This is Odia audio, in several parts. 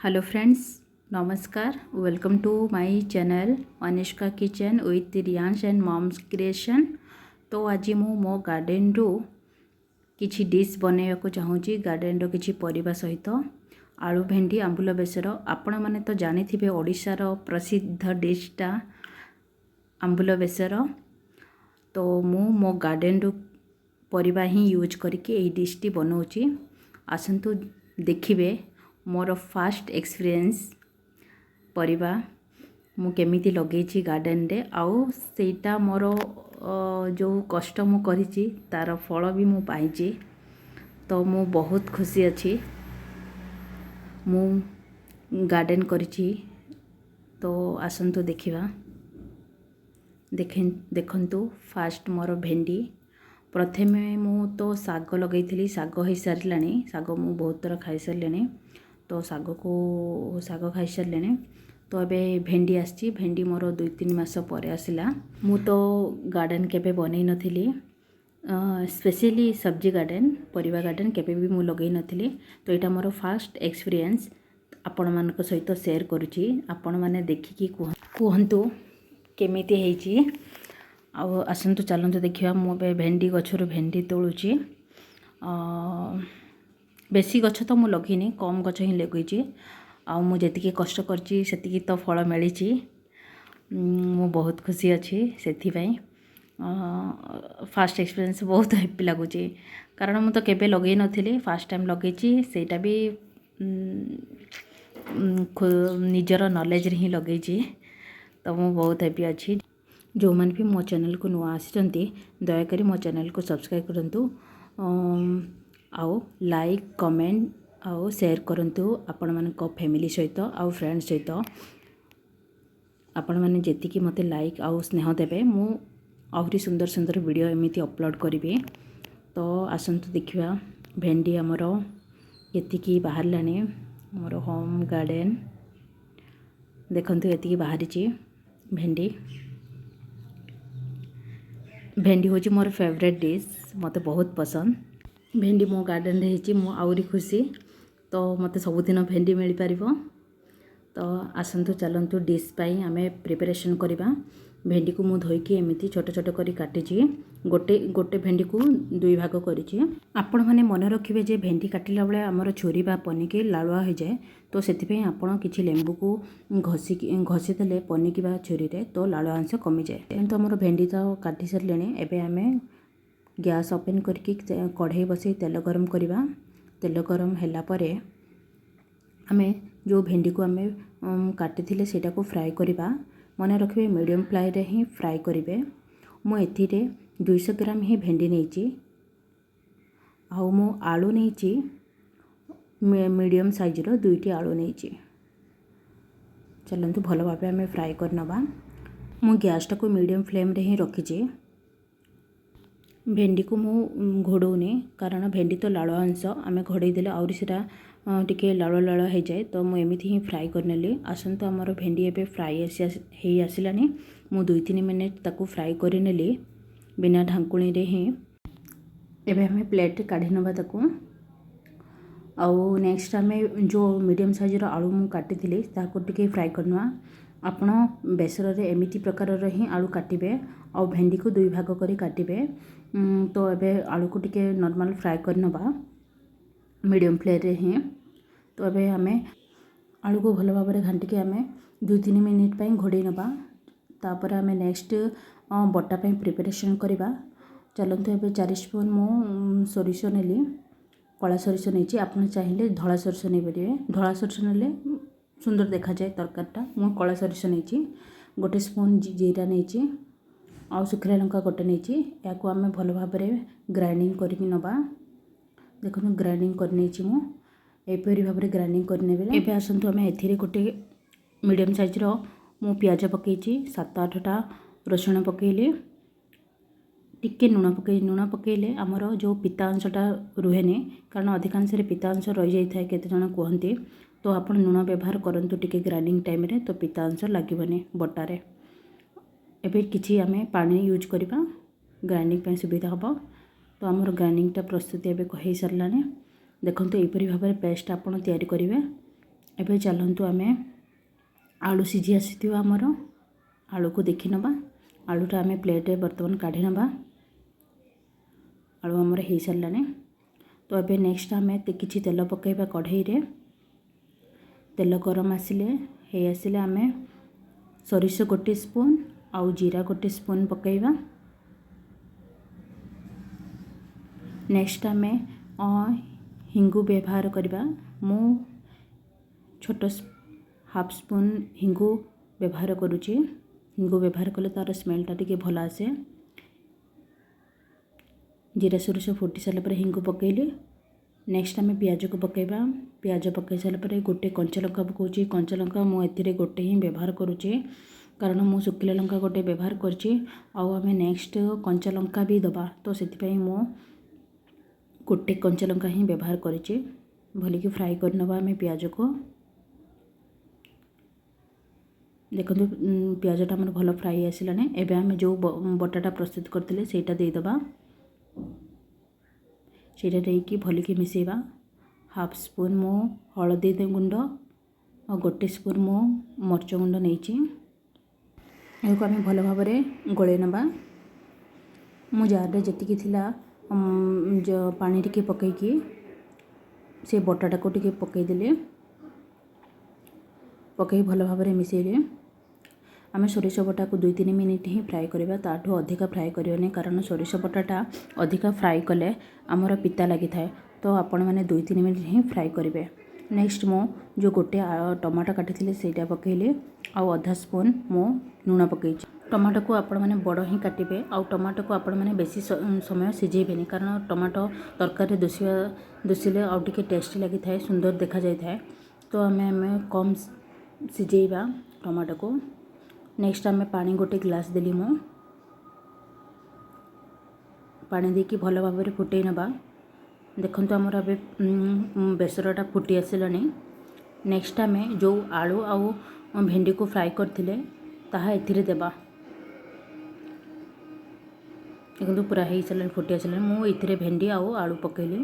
ହ୍ୟାଲୋ ଫ୍ରେଣ୍ଡସ୍, ନମସ୍କାର। Welcome to my channel Anushka Kitchen with Riyansh and Mom's Creation। ତ ଆଜି ମୁଁ ମୋ ଗାର୍ଡ଼େନରୁ କିଛି ଡିଶ୍ ବନେଇବାକୁ ଚାହୁଁଛି, ଗାର୍ଡ଼େନର କିଛି ପରିବା ସହିତ। ଆଳୁ ଭେଣ୍ଡି ଆମ୍ବୁଲ ବେସର। ଆପଣମାନେ ତ ଜାଣିଥିବେ, ଓଡ଼ିଶାର ପ୍ରସିଦ୍ଧ ଡିଶ୍ଟା ଆମ୍ବୁଲ ବେସର। ତ ମୁଁ ମୋ ଗାର୍ଡ଼େନରୁ ପରିବା ହିଁ ୟୁଜ୍ କରିକି ଏଇ ଡିଶ୍ଟି ବନାଉଛି। ଆସନ୍ତୁ ଦେଖିବେ ମୋର ଫାଷ୍ଟ ଏକ୍ସପିରିଏନ୍ସ, ପରିବା ମୁଁ କେମିତି ଲଗେଇଛି ଗାର୍ଡ଼େନରେ ଆଉ ସେଇଟା ମୋର ଯେଉଁ କଷ୍ଟ ମୁଁ କରିଛି, ତା'ର ଫଳ ବି ମୁଁ ପାଇଛି। ତ ମୁଁ ବହୁତ ଖୁସି ଅଛି। ମୁଁ ଗାର୍ଡ଼େନ କରିଛି। ତ ଆସନ୍ତୁ ଦେଖିବା। ଦେଖନ୍ତୁ, ଫାଷ୍ଟ ମୋର ଭେଣ୍ଡି। ପ୍ରଥମେ ମୁଁ ତ ଶାଗ ଲଗେଇଥିଲି। ଶାଗ ହେଇସାରିଲାଣି। ଶାଗ ମୁଁ ବହୁତ ଥର ଖାଇସାରିଲିଣି। ତ ଶାଗ ଖାଇସାରିଲିଣି। ତ ଏବେ ଭେଣ୍ଡି ଆସିଛି। ଭେଣ୍ଡି ମୋର 2-3 ମାସ ପରେ ଆସିଲା। ମୁଁ ତ ଗାର୍ଡ଼େନ କେବେ ବନେଇ ନଥିଲି, ସ୍ପେସିଆଲି ସବଜି ଗାର୍ଡ଼େନ, ପରିବା ଗାର୍ଡ଼େନ କେବେ ବି ମୁଁ ଲଗେଇ ନଥିଲି। ତ ଏଇଟା ମୋର ଫାଷ୍ଟ ଏକ୍ସପିରିଏନ୍ସ, ଆପଣମାନଙ୍କ ସହିତ ସେୟାର କରୁଛି। ଆପଣମାନେ ଦେଖିକି କୁହନ୍ତୁ କେମିତି ହେଇଛି। ଆଉ ଆସନ୍ତୁ, ଚାଲନ୍ତୁ ଦେଖିବା। ମୁଁ ଏବେ ଭେଣ୍ଡି ଗଛରୁ ଭେଣ୍ଡି ତୋଳୁଛି। ବେଶୀ ଗଛ ତ ମୁଁ ଲଗେଇନି, କମ୍ ଗଛ ହିଁ ଲଗେଇଛି। ଆଉ ମୁଁ ଯେତିକି କଷ୍ଟ କରିଛି, ସେତିକି ତ ଫଳ ମିଳିଛି। ମୁଁ ବହୁତ ଖୁସି ଅଛି ସେଥିପାଇଁ। ଫାଷ୍ଟ ଏକ୍ସପିରିଏନ୍ସ, ବହୁତ ହ୍ୟାପି ଲାଗୁଛି, କାରଣ ମୁଁ ତ କେବେ ଲଗେଇ ନଥିଲି। ଫାଷ୍ଟ ଟାଇମ୍ ଲଗେଇଛି, ସେଇଟା ବି ନିଜର ନଲେଜରେ ହିଁ ଲଗେଇଛି। ତ ମୁଁ ବହୁତ ହ୍ୟାପି ଅଛି। ଯେଉଁମାନେ ବି ମୋ ଚ୍ୟାନେଲକୁ ନୂଆ ଆସିଛନ୍ତି, ଦୟାକରି ମୋ ଚ୍ୟାନେଲକୁ ସବସ୍କ୍ରାଇବ୍ କରନ୍ତୁ ଆଉ ଲାଇକ୍, କମେଣ୍ଟ ଆଉ ସେୟାର କରନ୍ତୁ ଆପଣମାନଙ୍କ ଫ୍ୟାମିଲି ସହିତ ଆଉ ଫ୍ରେଣ୍ଡ ସହିତ। ଆପଣମାନେ ଯେତିକି ମୋତେ ଲାଇକ୍ ଆଉ ସ୍ନେହ ଦେବେ, ମୁଁ ଆହୁରି ସୁନ୍ଦର ସୁନ୍ଦର ଭିଡ଼ିଓ ଏମିତି ଅପଲୋଡ଼ କରିବି। ତ ଆସନ୍ତୁ ଦେଖିବା, ଭେଣ୍ଡି ଆମର କେତିକି ବାହାରିଲାଣି। ଆମର ହୋମ୍ ଗାର୍ଡ଼େନ, ଦେଖନ୍ତୁ, ଏତିକି ବାହାରିଛି ଭେଣ୍ଡି। ଭେଣ୍ଡି ହେଉଛି ମୋର ଫେଭରେଟ୍ ଡିଶ୍, ମୋତେ ବହୁତ ପସନ୍ଦ। ଭେଣ୍ଡି ମୋ ଗାର୍ଡ଼େନରେ ହେଇଛି, ମୁଁ ଆହୁରି ଖୁସି। ତ ମୋତେ ସବୁଦିନ ଭେଣ୍ଡି ମିଳିପାରିବ। ତ ଆସନ୍ତୁ, ଚାଲନ୍ତୁ, ଡିଶ୍ ପାଇଁ ଆମେ ପ୍ରିପାରେସନ୍ କରିବା। ଭେଣ୍ଡିକୁ ମୁଁ ଧୋଇକି ଏମିତି ଛୋଟ ଛୋଟ କରି କାଟିଛି। ଗୋଟେ ଗୋଟେ ଭେଣ୍ଡିକୁ ଦୁଇ ଭାଗ କରିଛି। ଆପଣମାନେ ମନେ ରଖିବେ ଯେ ଭେଣ୍ଡି କାଟିଲା ବେଳେ ଆମର ଛୁରୀ ବା ପନିକି ଲାଳୁଆ ହୋଇଯାଏ। ତ ସେଥିପାଇଁ ଆପଣ କିଛି ଲେମ୍ବୁକୁ ଘଷିକି ଘଷିଦେଲେ ପନିକି ବା ଛୁରୀରେ, ତ ଲାଳୁଆ ଅଂଶ କମିଯାଏ। କିନ୍ତୁ ଆମର ଭେଣ୍ଡି ତ କାଟି ସାରିଲେଣି। ଏବେ ଆମେ ଗ୍ୟାସ୍ ଓପେନ୍ କରିକି କଢ଼େଇ ବସେଇ ତେଲ ଗରମ କରିବା। ତେଲ ଗରମ ହେଲା ପରେ ଆମେ ଯେଉଁ ଭେଣ୍ଡିକୁ ଆମେ କାଟିଥିଲେ, ସେଇଟାକୁ ଫ୍ରାଏ କରିବା। ମନେ ରଖିବେ, ମିଡ଼ିୟମ୍ ଫ୍ଲେମ୍ରେ ହିଁ ଫ୍ରାଏ କରିବେ। ମୁଁ ଏଥିରେ 200 ଗ୍ରାମ ହିଁ ଭେଣ୍ଡି ନେଇଛି। ଆଉ ମୁଁ ଆଳୁ ନେଇଛି, ମିଡ଼ିୟମ୍ ସାଇଜ୍ର ଦୁଇଟି ଆଳୁ ନେଇଛି। ଚାଲନ୍ତୁ, ଭଲ ଭାବେ ଆମେ ଫ୍ରାଏ କରିନେବା। ମୁଁ ଗ୍ୟାସ୍ଟାକୁ ମିଡ଼ିୟମ୍ ଫ୍ଲେମ୍ରେ ହିଁ ରଖିଛି। ଭେଣ୍ଡିକୁ ମୁଁ ଘୋଡ଼ଉନି, କାରଣ ଭେଣ୍ଡି ତ ଲାଳୁଆ ଅଂଶ, ଆମେ ଘୋଡ଼େଇ ଦେଲେ ଆହୁରି ସେଇଟା ଟିକେ ଲାଳୁଆ ଲାଳୁଆ ହେଇଯାଏ। ତ ମୁଁ ଏମିତି ହିଁ ଫ୍ରାଏ କରିନେଲି। ଆସନ୍ତୁ, ଆମର ଭେଣ୍ଡି ଏବେ ଫ୍ରାଏ ହେଇ ଆସିଲାଣି। ମୁଁ 2-3 ମିନିଟ୍ ତାକୁ ଫ୍ରାଏ କରିନେଲି ବିନା ଢାଙ୍କୁଣୀରେ ହିଁ। ଏବେ ଆମେ ପ୍ଲେଟ୍ରେ କାଢ଼ି ନେବା ତାକୁ। ଆଉ ନେକ୍ସଟ ଆମେ ଯେଉଁ ମିଡ଼ିୟମ୍ ସାଇଜ୍ର ଆଳୁ ମୁଁ କାଟିଥିଲି, ତାକୁ ଟିକେ ଫ୍ରାଏ କରିନେବା। ଆପଣ ବେସରରେ ଏମିତି ପ୍ରକାରର ହିଁ ଆଳୁ କାଟିବେ ଆଉ ଭେଣ୍ଡିକୁ ଦୁଇ ଭାଗ କରି କାଟିବେ। ତ ଏବେ ଆଳୁକୁ ଟିକେ ନର୍ମାଲ୍ ଫ୍ରାଏ କରିନେବା ମିଡ଼ିୟମ୍ ଫ୍ଲେମ୍ରେ ହିଁ। ତ ଏବେ ଆମେ ଆଳୁକୁ ଭଲ ଭାବରେ ଘାଣ୍ଟିକି ଆମେ 2-3 ମିନିଟ୍ ପାଇଁ ଘୋଡ଼େଇ ନେବା। ତାପରେ ଆମେ ନେକ୍ସଟ ବଟା ପାଇଁ ପ୍ରିପାରେସନ୍ କରିବା। ଚାଲନ୍ତୁ, ଏବେ 4 ସ୍ପୁନ୍ ମୁଁ ସୋରିଷ ନେଲି। କଳା ସୋରିଷ ନେଇଛି, ଆପଣ ଚାହିଁଲେ ଧଳା ସୋରିଷ ନେଇପାରିବେ। ଧଳା ସୋରିଷ ନେଲେ ସୁନ୍ଦର ଦେଖାଯାଏ ତରକାରୀଟା। ମୁଁ କଳା ସୋରିଷ ନେଇଛି। ଗୋଟେ ସ୍ପୁନ୍ ଜିରା ନେଇଛି ଆଉ ଶୁଖିଲା ଲଙ୍କା ଗୋଟେ ନେଇଛି। ଏହାକୁ ଆମେ ଭଲ ଭାବରେ ଗ୍ରାଇଣ୍ଡିଙ୍ଗ କରିକି ନେବା। ଦେଖନ୍ତୁ, ଗ୍ରାଇଣ୍ଡିଙ୍ଗ କରିନେଇଛି ମୁଁ। ଏପରି ଭାବରେ ଗ୍ରାଇଣ୍ଡିଙ୍ଗ କରିନେବେ। ଏବେ ଆସନ୍ତୁ, ଆମେ ଏଥିରେ ଗୋଟେ ମିଡ଼ିୟମ୍ ସାଇଜ୍ର ମୁଁ ପିଆଜ ପକାଇଛି, 7-8ଟା ରସୁଣ ପକାଇଲି, ଟିକେ ଲୁଣ ପକାଇଲେ ଆମର ଯେଉଁ ପିତା ଅଂଶଟା ରୁହେନି, କାରଣ ଅଧିକାଂଶରେ ପିତା ଅଂଶ ରହିଯାଇଥାଏ, କେତେଜଣ କୁହନ୍ତି। ତ ଆପଣ ଲୁଣ ବ୍ୟବହାର କରନ୍ତୁ ଟିକେ ଗ୍ରାଇଣ୍ଡିଙ୍ଗ ଟାଇମ୍ରେ, ତ ପିତା ଅଂଶ ଲାଗିବନି ବଟାରେ। ଏବେ କିଛି ଆମେ ପାଣି ୟୁଜ୍ କରିବା, ଗ୍ରାଇଣ୍ଡିଙ୍ଗ ପାଇଁ ସୁବିଧା ହେବ। ତ ଆମର ଗ୍ରାଇଣ୍ଡିଙ୍ଗଟା ପ୍ରସ୍ତୁତି ଏବେ ହୋଇସାରିଲାଣି। ଦେଖନ୍ତୁ, ଏହିପରି ଭାବରେ ପେଷ୍ଟ ଆପଣ ତିଆରି କରିବେ। ଏବେ ଚାଲନ୍ତୁ, ଆମେ ଆଳୁ ସିଝି ଆସିଥିବ ଆମର, ଆଳୁକୁ ଦେଖିନେବା। ଆଳୁଟା ଆମେ ପ୍ଲେଟ୍ରେ ବର୍ତ୍ତମାନ କାଢ଼ି ନେବା। ଆଳୁ ଆମର ହେଇସାରିଲାଣି। ତ ଏବେ ନେକ୍ସଟ ଆମେ କିଛି ତେଲ ପକାଇବା କଢ଼େଇରେ। ତେଲ ଗରମ ଆସିଲେ, ହେଇ ଆସିଲେ ଆମେ ସୋରିଷ 1 ସ୍ପୁନ୍ ଆଉ ଜିରା 1 ସ୍ପୁନ୍ ପକାଇବା। ନେକ୍ସଟ ଆମେ ହିଙ୍ଗୁ ବ୍ୟବହାର କରିବା। ମୁଁ ଛୋଟ ହାଫ୍ ସ୍ପୁନ୍ ହିଙ୍ଗୁ ବ୍ୟବହାର କରୁଛି। ହିଙ୍ଗୁ ବ୍ୟବହାର କଲେ ତା'ର ସ୍ମେଲଟା ଟିକେ ଭଲ ଆସେ। ଜିରା ସୋରିଷ ଫୁଟି ସାରିଲା ପରେ ହିଙ୍ଗୁ ପକାଇଲି। ନେକ୍ସଟ ଆମେ ପିଆଜକୁ ପକାଇବା। ପିଆଜ ପକାଇ ସାରିଲା ପରେ ଗୋଟେ କଞ୍ଚା ଲଙ୍କା ପକାଉଛି। କଞ୍ଚା ଲଙ୍କା ମୁଁ ଏଥିରେ ଗୋଟେ ହିଁ ବ୍ୟବହାର କରୁଛି, କାରଣ ମୁଁ ଶୁଖିଲା ଲଙ୍କା ଗୋଟେ ବ୍ୟବହାର କରିଛି ଆଉ ଆମେ ନେକ୍ସଟ କଞ୍ଚା ଲଙ୍କା ବି ଦେବା। ତ ସେଥିପାଇଁ ମୁଁ ଗୋଟେ କଞ୍ଚା ଲଙ୍କା ହିଁ ବ୍ୟବହାର କରିଛି। ଭଲିକି ଫ୍ରାଏ କରିନେବା ଆମେ ପିଆଜକୁ। ଦେଖନ୍ତୁ, ପିଆଜଟା ଆମର ଭଲ ଫ୍ରାଏ ଆସିଲାଣି। ଏବେ ଆମେ ଯେଉଁ ବଟାଟା ପ୍ରସ୍ତୁତ କରିଥିଲେ, ସେଇଟା ଦେଇଦେବା। ସେଇଟା ଦେଇକି ଭଲିକି ମିଶାଇବା। ହାଫ୍ ସ୍ପୁନ୍ ମୁଁ ହଳଦୀ ଗୁଣ୍ଡ ଆଉ 1 ସ୍ପୁନ୍ ମୁଁ ମରିଚ ଗୁଣ୍ଡ ନେଇଛି। ଏହାକୁ ଆମେ ଭଲ ଭାବରେ ଗୋଳେଇ ନେବା। ମୁଁ ଜାର୍ରେ ଯେତିକି ଥିଲା ପାଣି ଟିକେ ପକାଇକି ସେ ବଟାଟାକୁ ଟିକେ ପକାଇଦେଲି। ପକାଇ ଭଲ ଭାବରେ ମିଶାଇଲି। ଆମେ ସୋରିଷ ବଟାକୁ 2-3 ମିନିଟ୍ ହିଁ ଫ୍ରାଏ କରିବା, ତାଠୁ ଅଧିକା ଫ୍ରାଏ କରିବାନି, କାରଣ ସୋରିଷ ବଟାଟା ଅଧିକା ଫ୍ରାଏ କଲେ ଆମର ପିତା ଲାଗିଥାଏ। ତ ଆପଣମାନେ 2-3 ମିନିଟ୍ ହିଁ ଫ୍ରାଏ କରିବେ। ନେକ୍ସଟ ମୁଁ ଯେଉଁ ଗୋଟେ ଟମାଟୋ କାଟିଥିଲି, ସେଇଟା ପକାଇଲି ଆଉ ଅଧା ସ୍ପୁନ୍ ମୁଁ ଲୁଣ ପକାଇଛି। ଟମାଟୋକୁ ଆପଣମାନେ ବଡ଼ ହିଁ କାଟିବେ ଆଉ ଟମାଟୋକୁ ଆପଣମାନେ ବେଶୀ ସମୟ ସିଝେଇବେନି, କାରଣ ଟମାଟୋ ତରକାରୀରେ ଦୁଷିଲେ ଆଉ ଟିକେ ଟେଷ୍ଟି ଲାଗିଥାଏ, ସୁନ୍ଦର ଦେଖାଯାଇଥାଏ। ତ ଆମେ କମ୍ ସିଝେଇବା ଟମାଟୋକୁ। ନେକ୍ସଟ ଆମେ ପାଣି 1 ଗ୍ଲାସ୍ ଦେଲି ମୁଁ। ପାଣି ଦେଇକି ଭଲ ଭାବରେ ଫୁଟେଇ ନେବା। ଦେଖନ୍ତୁ, ଆମର ଏବେ ବେସରଟା ଫୁଟି ଆସିଲାଣି। ନେକ୍ସଟ ଆମେ ଯେଉଁ ଆଳୁ ଆଉ ଭେଣ୍ଡିକୁ ଫ୍ରାଏ କରିଥିଲେ, ତାହା ଏଥିରେ ଦେବା। ଦେଖନ୍ତୁ, ପୁରା ହେଇସାରିଲାଣି, ଫୁଟି ଆସିଲାଣି। ମୁଁ ଏଥିରେ ଭେଣ୍ଡି ଆଉ ଆଳୁ ପକାଇଲି।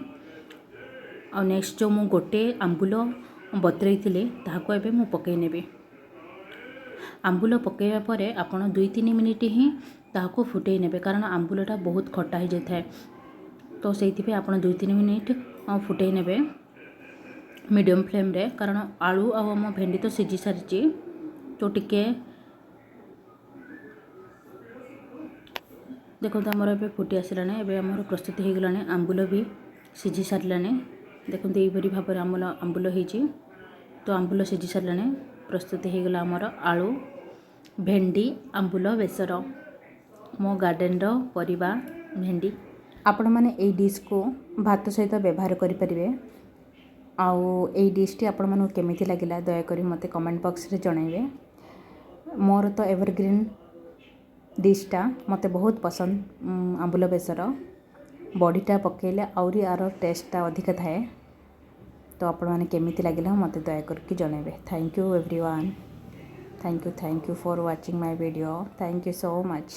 ଆଉ ନେକ୍ସଟ ଯେଉଁ ମୁଁ ଗୋଟେ ଆମ୍ବୁଲ ବତୁରେଇଥିଲି, ତାହାକୁ ଏବେ ମୁଁ ପକାଇ ନେବି। ଆମ୍ବୁଲ ପକାଇବା ପରେ ଆପଣ 2-3 ମିନିଟ୍ ହିଁ ତାହାକୁ ଫୁଟେଇ ନେବେ, କାରଣ ଆମ୍ବୁଲଟା ବହୁତ ଖଟା ହେଇଯାଇଥାଏ। ତ ସେଇଥିପାଇଁ ଆପଣ 2-3 ମିନିଟ୍ ଫୁଟେଇ ନେବେ ମିଡ଼ିୟମ୍ ଫ୍ଲେମ୍ରେ, କାରଣ ଆଳୁ ଆଉ ଆମ ଭେଣ୍ଡି ତ ସିଝି ସାରିଛି। ତ ଟିକେ ଦେଖନ୍ତୁ, ଆମର ଏବେ ଫୁଟି ଆସିଲାଣି। ଏବେ ଆମର ପ୍ରସ୍ତୁତି ହେଇଗଲାଣି। ଆମ୍ବୁଲ ବି ସିଝି ସାରିଲାଣି। ଦେଖନ୍ତୁ, ଏହିପରି ଭାବରେ ଆମର ଆମ୍ବୁଲ ହେଇଛି। ତ ଆମ୍ବୁଲ ସିଝି ସାରିଲାଣି। ପ୍ରସ୍ତୁତି ହେଇଗଲା ଆମର ଆଳୁ ଭେଣ୍ଡି ଆମ୍ବୁଲ ବେସର, ମୋ ଗାର୍ଡ଼େନର ପରିବା ଭେଣ୍ଡି। ଆପଣମାନେ ଏଇ ଡିଶ୍କୁ ଭାତ ସହିତ ବ୍ୟବହାର କରିପାରିବେ। ଆଉ ଏଇ ଡିଶ୍ଟି ଆପଣମାନଙ୍କୁ କେମିତି ଲାଗିଲା, ଦୟାକରି ମୋତେ କମେଣ୍ଟ ବକ୍ସରେ ଜଣାଇବେ। ମୋର ତ ଏଭରଗ୍ରିନ୍ ଡିଶ୍ଟା ମୋତେ ବହୁତ ପସନ୍ଦ ଆମ୍ବୁଲ ବେସର। ବଡ଼ିଟା ପକାଇଲେ ଆହୁରି ଆର ଟେଷ୍ଟଟା ଅଧିକା ଥାଏ। ତ ଆପଣମାନେ କେମିତି ଲାଗିଲା, ମୋତେ ଦୟା କରିକି ଜଣାଇବେ। Thank you everyone, thank you, thank you for watching my video. Thank you so much.